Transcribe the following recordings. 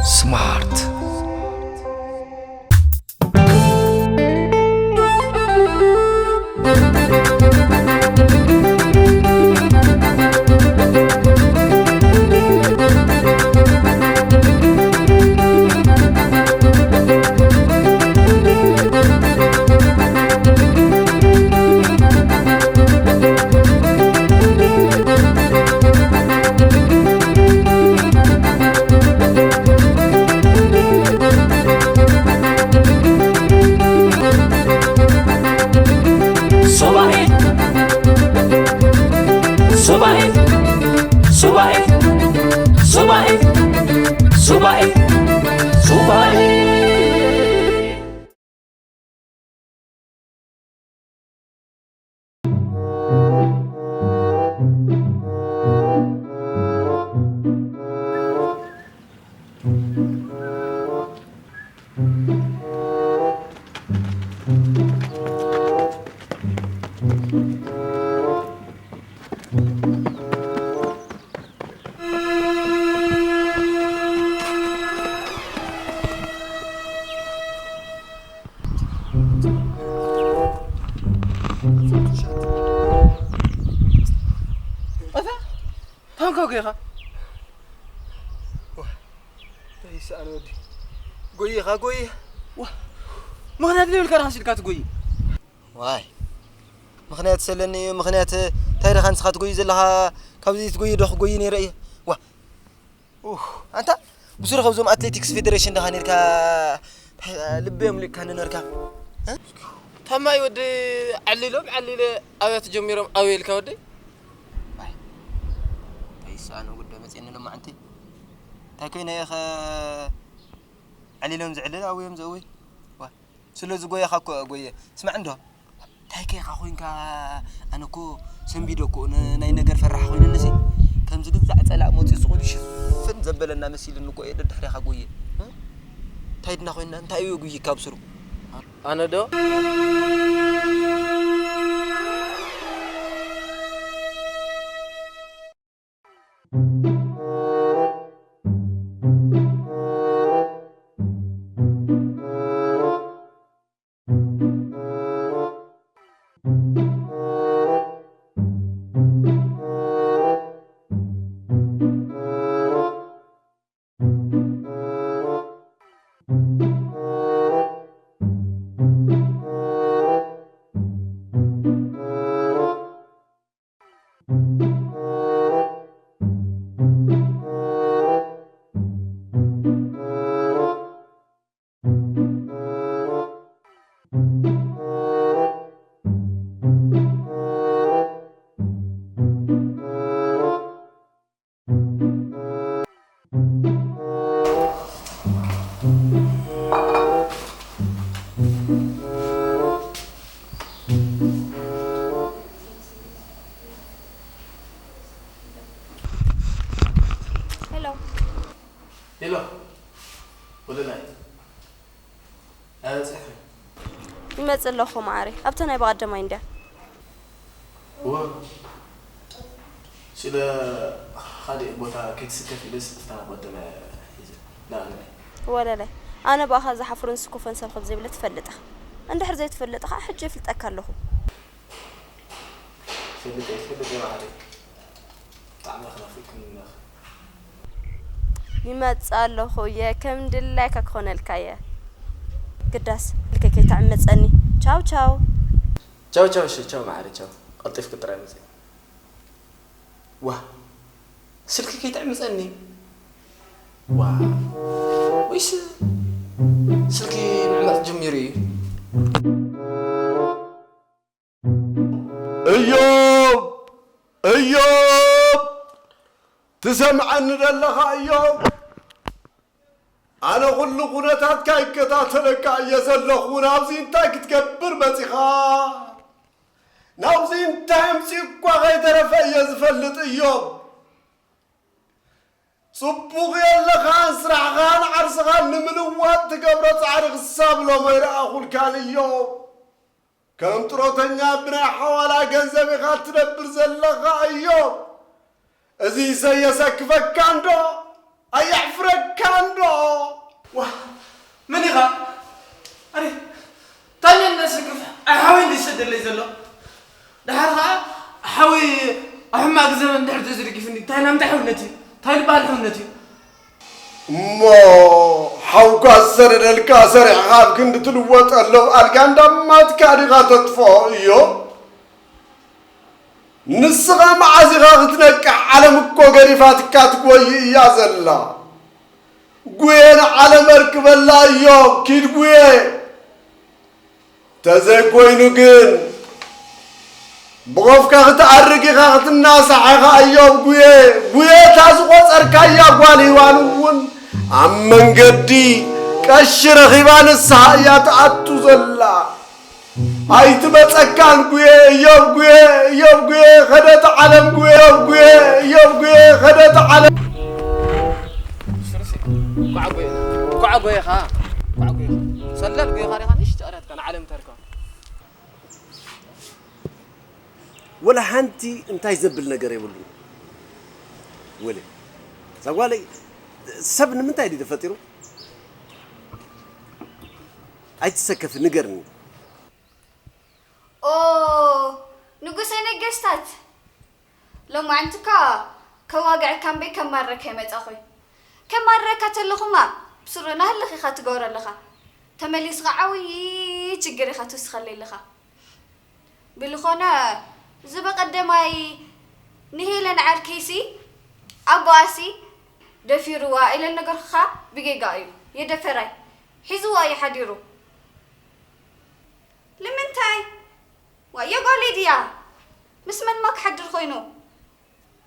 ስማርት። ሱባኤ፣ ሱባኤ፣ ሱባኤ፣ ሱባኤ፣ ሱባኤ፣ ሱባኤ። ኣታ ታንካ ጎይኻ። እንታይ ይስኣን ወዲ? ጎይኻ፣ ጎይ። ዋ፣ ምኽንያት ዘይብልካ ዳኻ ሲልካ ትጎይ? ዋይ፣ ምኽንያት ሰለኒ እዩ። ምኽንያት እንታይ ደኻ ንስኻ ትጎይ ዘለኻ? ካብዚ ትጎይ ዶ ክጎይ ነይረ እየ? ዋ። ኡህ፣ ኣንታ ብሱሩ ካብዞም ኣትሌቲክስ ፌደሬሽን ደኻ ነርካ? ልበዮም ልእካ ነርካ? እ? ታማይ ወዲ፣ ዓሊሎም ዓሊለ ኣብያት ጀሚሮም ኣበይ ኢልካ ወዲ? ኣይ፣ እንታይ ይስኣኖ ጉዳይ መፅእኒ ሎማዓንቲ። እንታይ ኮይነ እየ ኸ ዓሊሎም ዝዕልል ኣብዮም ዘእውይ? ዋ፣ ስለ ዝጎየኻ እኮ ጎየ። ስማዕ እንዶ፣ እንታይ ከይኻ ኮይንካ? ኣነ እኮ ሰንቢደ እኮ ን-፣ ናይ ነገር ፈራሕ ኮይኑንሲ። ከምዚ ግዛዕ ጸላእ መጺኡ ስቕ ኢሉ ሽፍን ዘበለና መሲሉኒ እኮ እየ ደድሕሬኻ ጎየ። እ? እንታይ ድና ኮይንና? እንታይ እዩ ጉይካ ኣብ ስሩ? ኣነ ዶ? ሄሎ። ሄሎ፣ ወለላይ። ኣበይ በጺሕኺ? ይመጽእ ኣለኹ መዓረይ። ኣብታ ናይ ብቐደማይ እንድያ። እወ። ስለ ካልእ ቦታ ከይትስከፍ ኢለስ ኣብታ ናይ ብቐደማይ ሒዘ። ንኣነ። ወለላይ። ኣነ ብኣኻ ዝሓፍርን ዝስከፎን ሰብ ከም ዘይብለ ትፈልጥ ኢኻ። እንድሕር ዘይትፈልጥ ኸኣ ሕጂ የፍልጠካ ኣለኹ። ፈልጠ ይፈልጥ እየ መዓረይ። ብጣዕሚ እየ ክናፍቅክን እኒኣኺ። ይመጽእ ኣለኹ እየ፣ ከም ድላይካ ክኾነልካ እየ። ግዳስ ስልከይ ከይትዕምጸኒ። ቻው ቻው። ቻው ቻው፣ እሺ፣ ቻው መዓረይ፣ ቻው። ቀልጢፍኪ ጥራይ ምጺ። ዋ፣ ስልኪ ከይትዕምጸኒ። ዋ፣ ወይስ ስልኪ ምዕማጽ ጀሚሩ እዩ? እዮብ! እዮብ! ትሰምዐኒ ደለኻ እዮብ? ኣነ ኩሉ ኩነታትካ ይከታተለካ እየ ዘለኹ። ናብዚ እንታይ ክትገብር መጺኻ? ናብዚ እንታይ ኣምጺኡኳ ከይተረፈ እየ ዝፈልጥ እዮብ። ጽቡቕ የለኻን ስራሕኻን ዓርስኻን ንምልዋጥ ትገብሮ ጻዕሪ ክሳብ ሎሚ ኣይረኣኹልካን እዮብ። ከም ጥሮተኛ ብናይ ሓዋላ ገንዘብ ኢኻ ትነብር ዘለኻ እዮብ። እዚ ኢሰያስ ኣክፈካ እንዶ? ኣየሕፍረካን ዶ? ዋ፣ መን ኢኻ? ኣረ፣ እንታይ ነስክፍ? ኣይ ሓወይ እንዲ ዝሰደለይ ዘሎ። ደሓር ኸዓ ሓወይ ኣብ ሕማቕ ዘመን ድሕር ተዝድግፍኒ፣ እንታይ ኢላ ምንታይ ሕውነት እዩ? እንታይ ዝበሃል ሕውነት እዩ? እሞ ሓውኳ ዝሰደደልካ ሰሪሕኻ ኣብ ክንዲ ትልወጠሎም ኣልጋ እንዳማትካ ዲኻ ተጥፍኦ እዮ? ንስኻ መዓዝ ኢኻ ክትነቅሕ? ዓለም እኮ ገዲፋትካ ትጎይ እያ ዘላ። ጉየ ንዓለም ኣርክበላ እዮ፣ ኪድ ጉየ። ተዘይኮይኑ ግን ብኾፍካ ክትኣርግ ኢኻ ክትናሳሕ ኢኻ እዮ፣ ጉየ። ጉየ እታ ዝቖጸርካያ ጓል ሂዋን እውን ኣብ መንገዲ ቀሺ ረኺባ ንስሓ እያ ትኣቱ ዘላ። ኣይትመጸካን ጉየ፣ እዮብ ጉየ፣ እዮብ ጉየ፣ ኸደት ዓለም ጉየ፣ እዮብ ጉየ፣ እዮብ ጉየ፣ ኸደት ዓለም። ሽርሲ፣ እንኳዕ ጎየኻ፣ እንኳዕ ጎየኻ፣ እንኳዕ ጎየኻ። ሰላል ጎየኻ ዲኻ? ንእሽቶ ቀዳትካ ንዓለም ተርካ። ወላ ሓንቲ እንታይ ዘብል ነገር የብሉን። ወለ፣ እዛ ጓለይ፣ ሰብ ንምንታይ ድዩ ተፈጢሩ? ኣይትሰከፊ፣ ንገርኒ። ኦ፣ ንጉሰ ነገስታት፣ ሎማዕንቲ እኳ ከዋግዐካ እምበይ ከማርረካ ኣይመጻኹይ። ከማርረካ ተለኹማ፣ ብስሩ ናህልኽ ኢኻ ትገብሮ ኣለኻ። ተመሊስኻ ዓብዪ ችግር ኢኻ ትውስኸለይ ኣለኻ። ብልኾነ፣ እዚ በቐደማይ ንሄለን ዓርከይሲ፣ ኣቦኣሲ ደፊርዋ ኢለ ነገርኩኻ ብጌጋ እዩ። የደፈራይ። ሒዝዋ እዩ ሓዲሩ። ንምንታይ? ዋየ ጓለይ ድያ? ምስ መን እማ ክሓድር ኮይኑ?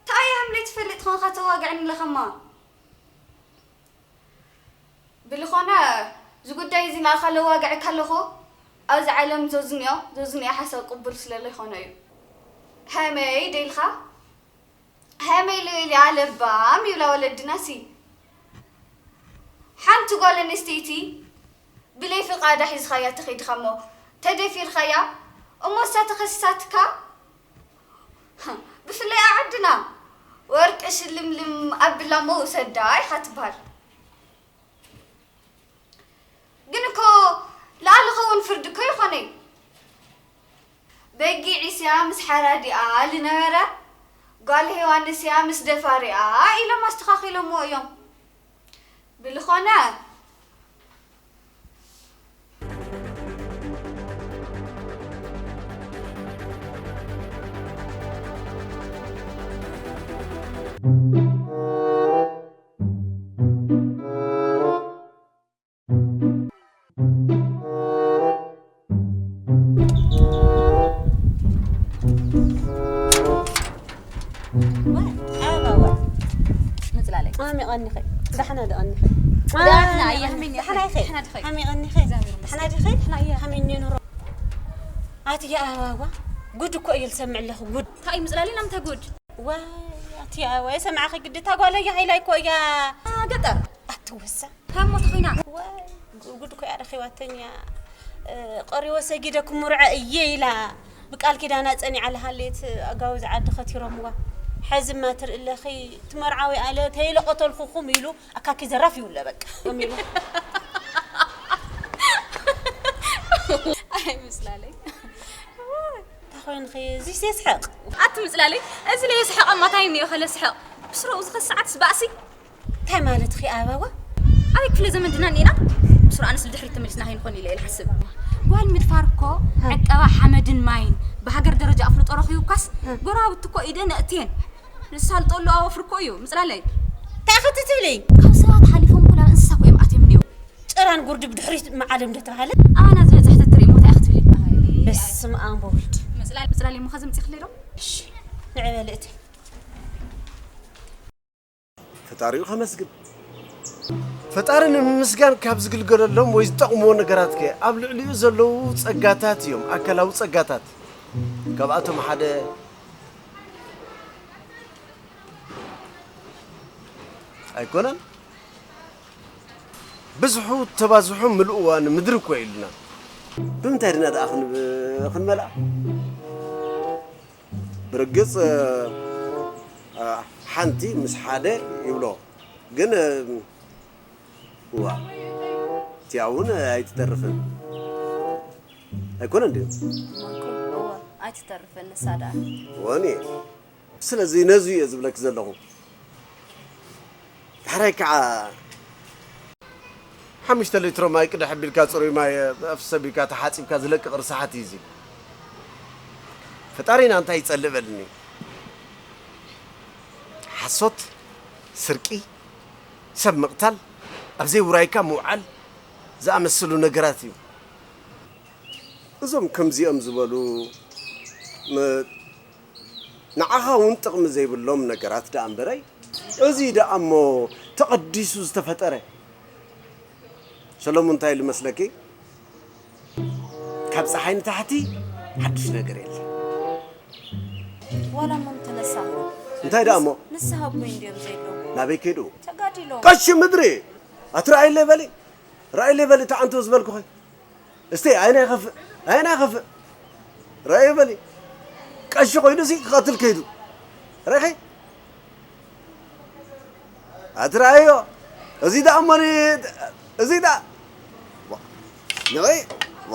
ተኣያም ለይትፈልጥ ኾንኻ ተዋግዕኒ ኣለኻማ። ብልኾነ፣ እዚ ጉዳይ እዚ ንኣኻ ለዋግዐካ ኣለኹ። ኣብዚ ዓለም ዘዝንዮ፣ ዘዝንዮ ሓሳብ ቅቡል ስለ ለይኾነ እዩ። ሃመይ ደልኻ? ሃመይ ልብል እያ ለባም ይብላ ወለድናሲ። ሓንቲ ጓል ኣንስተይቲ ብለይ ፍቓዳ ሒዝኻያ ተኸይድኻ እሞ ተደፊርኻያ እሞ እሳ ተኸሲሳትካ። ብፍላይ ኣብ ዓድና ወርቂ ሽልምልም ኣብላ እሞ ውሰዳ ኢኻ ትበሃል። ግን እኮ ልኣልኸ እውን ፍርዲ እኮ ይኾነይ። በጊዕ እስያ ምስ ሓራዲኣ ልነበረ ጓል ሄዋን እስያ ምስ ደፋሪኣ ኢሎም ኣስተኻኺሎምዎ እዮም። ብልኾነ ኣበባ። ምጽላለይ። ዓሚቐኒኸ። ዳሕና ደቐኒኸ። ዳሕና እየ። ዓሚቐኒኸ። ዳሕና ዲኸ? ዓሚቐኒኸ። ዳሕና ዲኸ? ዳሕና እየ። ከመይ እኒኦ ኑሮ? ኣትየ ኣበባ። ጉድ እኮ እየ ዝሰምዕ ኣለኹ፣ ጉድ። እንታይ እዩ ምጽላለይ? ናምንታይ ጉድ? ዋይ፣ ኣትየ ኣበባ። የሰምዓኺ ግዲ። እታ ጓለይ ሃይላይ እኮ እያ። ኣ፣ ገጠር። ኣትወሳ። ታሞ ተኾይና። ዋይ፣ ጉድ እኮ እያ ረኺባተኛ። እ፣ ቀሪቦ ሰጊደ ክምርዖ እየ ኢላ ብቃል ኪዳና ጸኒዓ ልሃሌት ኣጋውዝ ዓዲ ከቲሮምዋ። ሐዚማ ትርኢ ኣለኺ፣ እቲ መርዓዊ ኣለ ተይለ ቀተልኩኹም ኢሉ ኣካኪ ዘራፍ ይውለ በቃ። ኢሉ። ኣይ፣ ምስላለይ። እንታይ ኮይንኺ? እዚስ የስሕቕ። ኣቲ ምጽላለይ፣ እዚ ለየስሕቕ እማ እንታይ እኒኦ ከለስሕቕ? ብስረኡ ዝኸስ ሰዓትስ ባእሲ። እንታይ ማለትኺ ኣበባ? ኣበይ ክፍለ ዘመን ድና እኒና? ብስሩ ኣነስ ልድሕሪት ተመሊስና ከይንኾን ኢለ እየ ዝሓስብ። ጓል ምድፋር እኮ ዕቀባ ሓመድን ማይን ብሃገር ደረጃ ኣፍልጦ ረኺቡ እኳስ ጎረባብቲ እኮ ኢደን ኣእትየን ዘሳልጦ ኣለዋ ወፍሪ እኮ እዩ ምፅላለይ። እንታይ ኢኺ ትብሊ? ካብ ሰባት ሓሊፎም እኮ ናብ እንስሳ እኮ እዮም ኣትዮም እኒው። ጭራን ጉርዲ ብድሕሪት መዓለም ዶ ተባሃለ? ኣባና ዝበፅሐ ተትርኢ እሞ እንታይ ኢኺ ትብሊ? በስመ ኣብ ወወልድ። ምፅላል ምፅላል እሞ ኸዚ ምፅእ ክለይ ዶ? እሺ ንዕበ ልእቲ። ፈጣሪኡ ከመስግን። ፈጣሪ ንምምስጋን ካብ ዝግልገለሎም ወይ ዝጠቕምዎ ነገራት ከ ኣብ ልዕሊኡ ዘለዉ ጸጋታት እዮም፣ ኣካላዊ ጸጋታት። ካብኣቶም ሓደ ኣይኮነን? ብዝሑ ተባዝሑ ምልእዋ ንምድሪ እኮ ኢሉና። ብምንታይ ድና ደኣ ክንብ- ክንመልኣ? ብርግጽ ሓንቲ ምስ ሓደ ይብሎ። ግን ዋ እቲኣ እውን ኣይትተርፍን ኣይኮነን ድዩ? እዋ ኣይትተርፍን ንሳ ደኣ። ወኒ ስለዚ ነዚ እየ ዝብለክ ዘለኹ። ዳሕራይ ከዓ ሓሙሽተ ሊትሮ ማይ ቅድሕ ኣቢልካ ፅሩይ ማይ ኣፍሰቢካ ተሓፂብካ ዝለቅቕ ርሳሓት እዩ እዚ። ፈጣሪና እንታይ ይፀልእ በልኒ። ሓሶት፣ ስርቂ፣ ሰብ ምቕታል፣ ኣብ ዘይውራይካ ምውዓል ዝኣመሰሉ ነገራት እዩ። እዞም ከምዚኦም ዝበሉ ንዓኻ እውን ጥቕሚ ዘይብሎም ነገራት ደኣ እምበረይ፣ እዚ ደኣ እሞ ተቐዲሱ ዝተፈጠረ። ሰለሙን እንታይ ኢሉ መስለኪ? ካብ ፀሓይ ንታሕቲ ሓድሽ ነገር የለን። ዋላ እሞ ምተነሳ እንታይ ደኣ እሞ ንስኻ እኮ እንድዮም ዘይብሎም ናበይ ከይዱ? ተጋዲሎም። ቀሺ ምድሪ ኣትረኣይለይ በሊ፣ ረኣይለይ በሊ፣ ተዓንቶ ዝበልኩ ኸይ እስቲ ኣይና ይኸፍእ፣ ኣይና ይኸፍእ። ረኣዩ በሊ። ቀሺ ኮይኑሲ ክቐትል ከይዱ። ረኺ? ኣትረኣዮ። እዚ ደኣ እሞ ን-፣ እዚ ደኣ። ዋ። ንዒ። ዋ።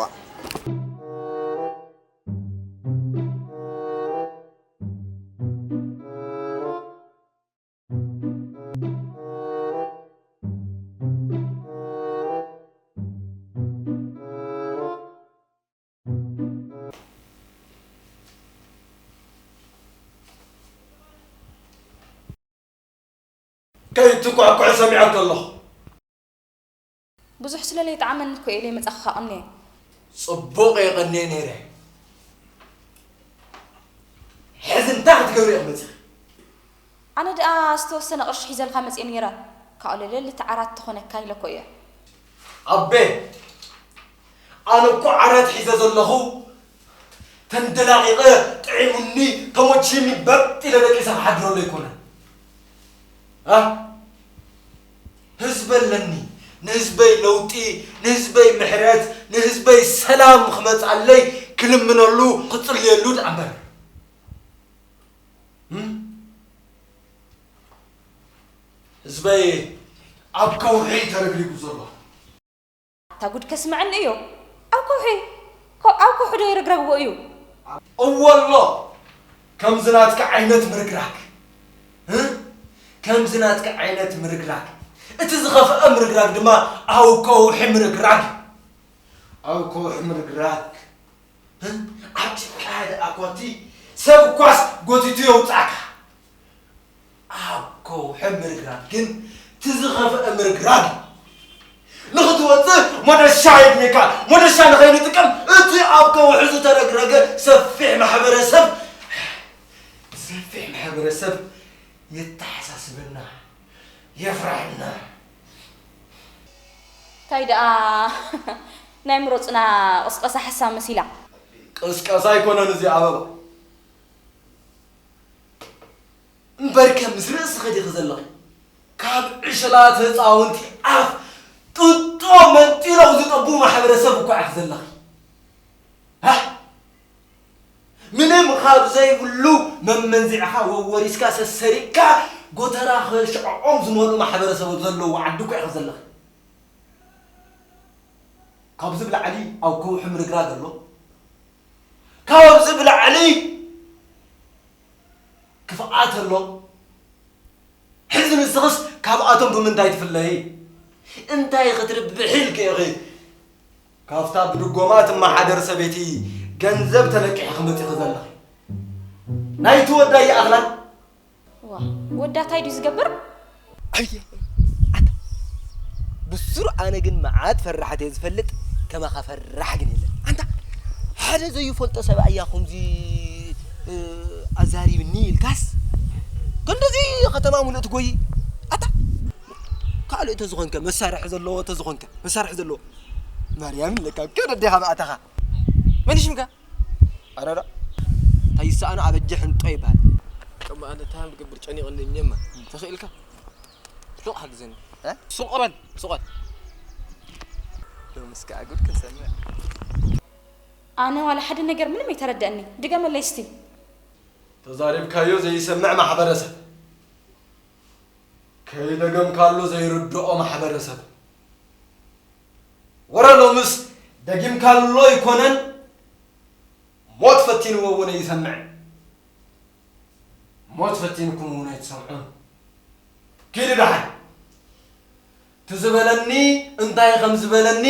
ከይትኳዕኩዕ ሰሚዐ ከለኹ። ብዙሕ ስለ ለይጠዓመኒ እኮ እየ ለይመጻኻ ቀንየ። ጽቡቕ እየ ቀንየ ነይረ። ሕዚ እንታይ ክትገብሪ ኢኺ መጺኺ? ኣነ ደኣ ዝተወሰነ ቅርሺ ሒዘልካ መጽየ ነይረ። ካብኡ ለለ ልቲ ዓራት ትኾነካ ኢለ እኮ እየ። ኣቤ፣ ኣነ እኮ ዓራት ሒዘ ዘለኹ ተንደላቒቐ ጥዒሙኒ ተሞቺኒ በጥ ኢለ ደቂሰ ክሓድረሉ ኣይኮነን። ኣ? ህዝቢ ኣለኒ። ንህዝበይ ለውጢ፣ ንህዝበይ ምሕረት፣ ንህዝበይ ሰላም ክመፅኣለይ ክልምነሉ ክፅልየሉ ደኣ እምበር። እም? ህዝበይ ኣብ ከውሒ ተረግሪጉ ዘሎ። እታ ጉድ ከስምዐኒ እዩ። ኣብ ከውሒ፣ ከ-፣ ኣብ ከውሒ ዶ ይርግረግዎ እዩ? እወሎ፣ ከምዚ ናትካ ዓይነት ምርግራግ። እ? ከምዚ ናትካ ዓይነት ምርግራግ። እቲ ዝኸፍአ ምርግራግ ድማ ኣብ ከውሒ ምርግራግ። ኣብ ከውሒ ምርግራግ። እ? ኣብ ጭቃ ደኣ እኳ እቲ ሰብ እኳስ ጎቲቱ የውጻእካ። ኣብ ከውሒ ምርግራግ ግን እቲ ዝኸፍአ ምርግራግ እዩ። ንኽትወጽእ መደሻ የድልየካ። መደሻ ንኸይንጥቀም እቲ ኣብ ከውሒ ዝተረግረገ ሰፊሕ ማሕበረሰብ፣ ሰፊሕ ማሕበረሰብ የተሓሳስበና፣ የፍርሐና። እንታይ ደኣ ናይ ምሮጽና ቅስቀሳ ሓሳብ መሲላ። ቅስቀሳ ኣይኮነን እዚ ኣበባ። እምበርከ ምስ ርእስኺ ዲኺ ዘለኺ? ካብ ዕሸላት ህፃውንቲ ኣፍ ጥጦ መንጢሎም ዝጠቡ ማሕበረሰብ እኮ ኢኺ ዘለኺ። ሃ? ምንም ካብ ዘይብሉ መመንዚዕኻ ወወሪስካ ሰሰሪቕካ ጎተራ ከሽዕዖም ዝመልኡ ማሕበረሰብ ዘለዎ ዓዲ እኮ ኢኺ ዘለኺ። ካብዚ ብላዕሊ ኣብ ከውሒ ምርግራግ ኣሎ። ካብዚ ብላዕሊ ክፍኣት ኣሎ። ሕዚ ንስኽስ ካብኣቶም ብምንታይ ትፍለዪ? እንታይ ክትርብሒ ኢልኪ ኢኺ ካብታ ብድጎማ ትመሓደር ሰበይቲ ገንዘብ ተለቂሕኺ መፂኺ ዘለኺ? ናይቲ ወዳ ይኣኽላ? ዋ፣ ወዳ ታይ ድዩ ዝገብር? ኣየ ኣታ ብሱር ኣነ ግን መዓት ፈራሕት እየ ዝፈልጥ ከማኻ ፈራሕ ግን የለን ኣንታ ሓደ ዘይፈልጦ ሰብኣያ ከምዚ እ፣ ኣዛሪብኒ ኢልካስ ክንድዚ ከተማ ሙሉእ ትጎይ ኣታ ካልእ ተዝኾንከ መሳርሒ ዘለዎ ተዝኾንከ መሳርሒ ዘለዎ ማርያም ለካ ከደዴኻ ብኣታኻ መን ሽምካ ኣረዳ እንታይ ይሰኣኖ ኣበጀ ሕንጦ ይበሃል። ከም ኣነ ታም ክገብር ጨኒቕኒ እኔማ ተኽእልካ ሱቕ ሓግዘኒ እ? ሱቕ በል ሱቕ በል ሎምስ ከኣ ጉድ ክንሰምዕ ኣነ ዋላ ሓደ ነገር ምንም ኣይተረደእኒ። ድገመለይ እስቲ። ተዛሪብካዮ ዘይሰምዕ ማሕበረሰብ ከይደገምካሉ ዘይርድኦ ማሕበረሰብ። ወረ ሎምስ ደጊምካሉ ኣይኮነን፣ ሞት ፈቲንዎ እውን ኣይሰምዕን። ሞት ፈቲንኩም እውን ኣይትሰምዑን። ኪዱ ደሓን። እቲ ዝበለኒ እንታይ ከም ዝበለኒ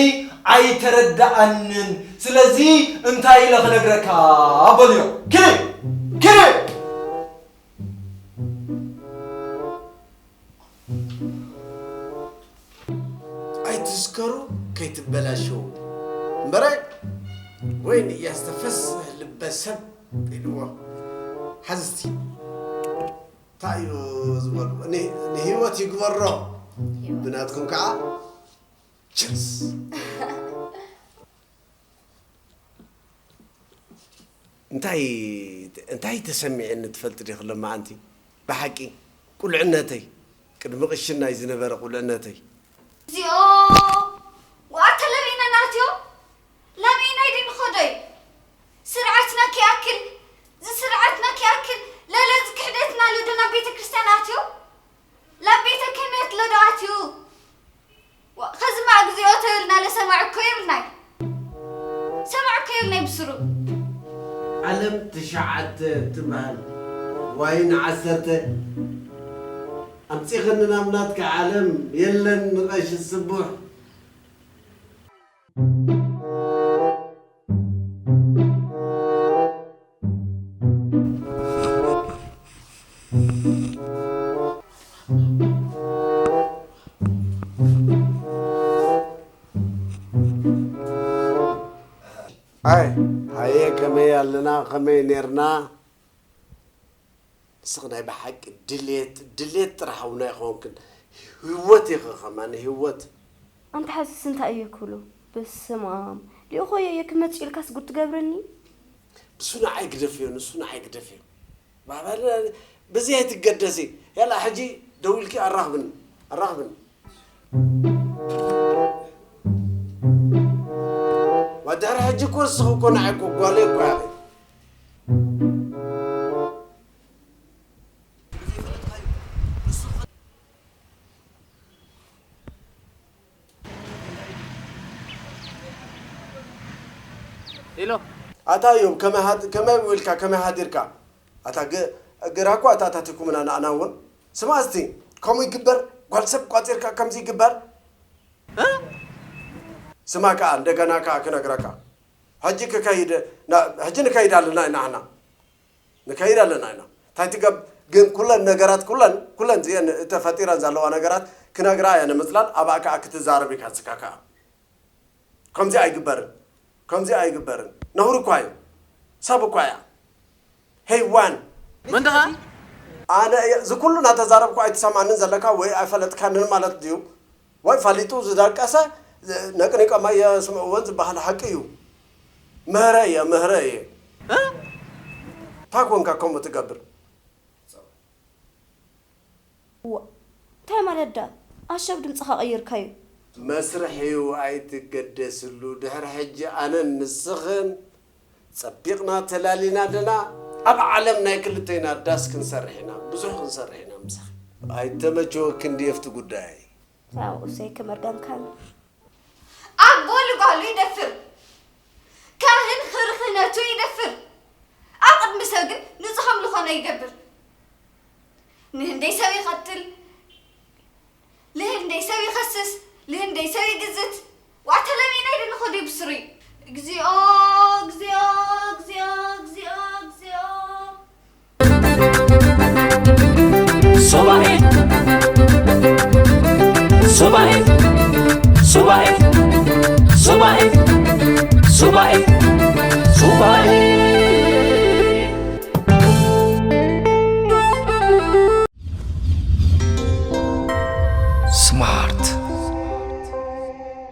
ኣይተረድኣንን። ስለዚ እንታይ ኢለ ክነግረካ? በልዮ። ኪዱ! ኪዱ! ኣይትስከሩ ከይትበላሸው እምበረ፣ ወይን እያስተፈስህ ልበ ሰብ ኢልዎ። ሓዝቲ እንታይ እዩ ዝበሉ? ን-፣ ንህይወት ይግበሮ። ብናትኩም ከዓ ችርስ። እንታይ፣ እንታይ ተሰሚዕኒ ትፈልጢ ዲኺ ሎማዓንቲ? ብሓቂ፣ ቁልዕነተይ፣ ቅድሚ ቅሽናይ ዝነበረ ቁልዕነተይ። እዚኦ፣ ዋኣተ ለሚና ናትዮ፣ ለሚናይ ድንኾዶይ፣ ስርዓትና ክያክል፣ ዝስርዓትና ክያክል፣ ለለ ዝክሕደትና ልዶ ናብ ቤተ ክርስቲያን ኣትዮ፣ ላብ ቤተ ክህነት ለዶ ኣትዩ። ዋ፣ ኸዚ እማ እግዚኣብሔር ተበልና ለሰማዕ እኮ የብልናይ። ሰማዕ እኮ የብልናይ ብስሩ። ዓለም ትሽዓተ ትበሃል። ዋይን ዓሰርተ። ኣምጺኽኒ ናብ ናትካ ዓለም የለን ንቐሺ ስቡሕ። ኣይ፣ ሃየ፣ ከመይ ኣለና፣ ከመይ ኔርና? ንስኺ ናይ ብሓቂ ድሌት፣ ድሌት ጥራሕ እውን ኣይኮንክን። ህይወት ኢኺ ከማን፣ ህይወት። ኣንታ ሓዝስ እንታይ እየ ክብሎ? በስመ ኣብ። ልኢኾዮ እየ ክመጽእ ኢልካስ ጉድ ትገብረኒ? ንሱ ንዓይ ግደፍዮ፣ ንሱ ንዓይ ግደፍዮ። ባባ፣ በዚ ኣይትገደሲ። ያላ፣ ሕጂ ደዊልኪ ኣራኽብኒ፣ ኣራኽብኒ። ዋ፣ ድሕሪ ሕጂ እኮ ንስኺ እኮ ንዓይ እኮ ጓለይ እኮ ኢኺ። ኢሎ። ኣታ እዮም፣ ከመይ ሃድ-፣ ከመይ ውዒልካ፣ ከመይ ሃዲርካ? ኣታ ገ-፣ ግራ እኮ ኣታታቲኩምና ንኣና እውን። ስማ እስቲ፣ ከምኡ ይግበር? ጓል ሰብ ቋጺርካ ከምዚ ይግበር? እ? ስማ ከኣ እንደገና ከኣ ክነግረካ። ሕጂ ክከይድ፣ ና-፣ ሕጂ ንከይድ ኣለና ኢና ንሕና። ንከይድ ኣለና ኢና። እንታይ ትገብ-፣ ግን ኩለን ነገራት፣ ኩለን፣ ኩለን እዚአን ተፈጢረን ዘለዋ ነገራት ክነግራ እያ ንምጽላል፣ ኣብኣ ከኣ ክትዛረብ ኢኻ ንስኻ ከኣ። ከምዚ ኣይግበርን፣ ከምዚ ኣይግበርን። ነውሪ እኳ እዩ። ሰብ እኳ እያ። ሄዋን። መን ደኻ? ኣነ እየ፣ እዚ ኩሉ እናተዛረብኩ ኣይትሰምዓንን ዘለካ ወይ ኣይፈለጥካንን ማለት ድዩ? ወይ ፈሊጡ ዝደቀሰ፣ ነቅኒቆም ኣየስምዕዎን ዝበሃል ሓቂ እዩ። ምህረ እየ፣ ምህረ እየ። እ? እንታይ ኮንካ ከምኡ ትገብር? ዋ፣ እንታይ ማለት ዳ? ኣሸብ ድምፅኻ ቀይርካዮ። መስርሕ እዩ፣ ኣይትገደስሉ። ድሕሪ ሕጂ ኣነን ንስኽን ጸቢቕና ተላሊና ኣለና። ኣብ ዓለም ናይ ክልተይና ዳስ ክንሰርሕ ኢና፣ ብዙሕ ክንሰርሕ ኢና ምሳኺ። ኣይተመቸወክን ድየ ኣብቲ ጉዳይ? ኣው፣ እሰይ ክመርገምካን። ኣቦ ልጓሉ ይደፍር፣ ካህን ኽርኽነቱ ይደፍር፣ ኣብ ቅድሚ ሰብ ግን ንጹህ ከም ዝኾነ ይገብር። ንህንደይ ሰብ ይቐትል፣ ልህንደይ ሰብ ይኸስስ፣ ልህንደይ ሰብ ይግዝት። ዋተ ለሚናይ ድንኾ ድዩ ብስሩይ? እግዚኦ፣ እግዚኦ፣ እግዚኦ፣ እግዚኦ፣ እግዚኦ። ሱባኤ ሱባኤ ሱባኤ ሱባኤ ሱባኤ ሱባኤ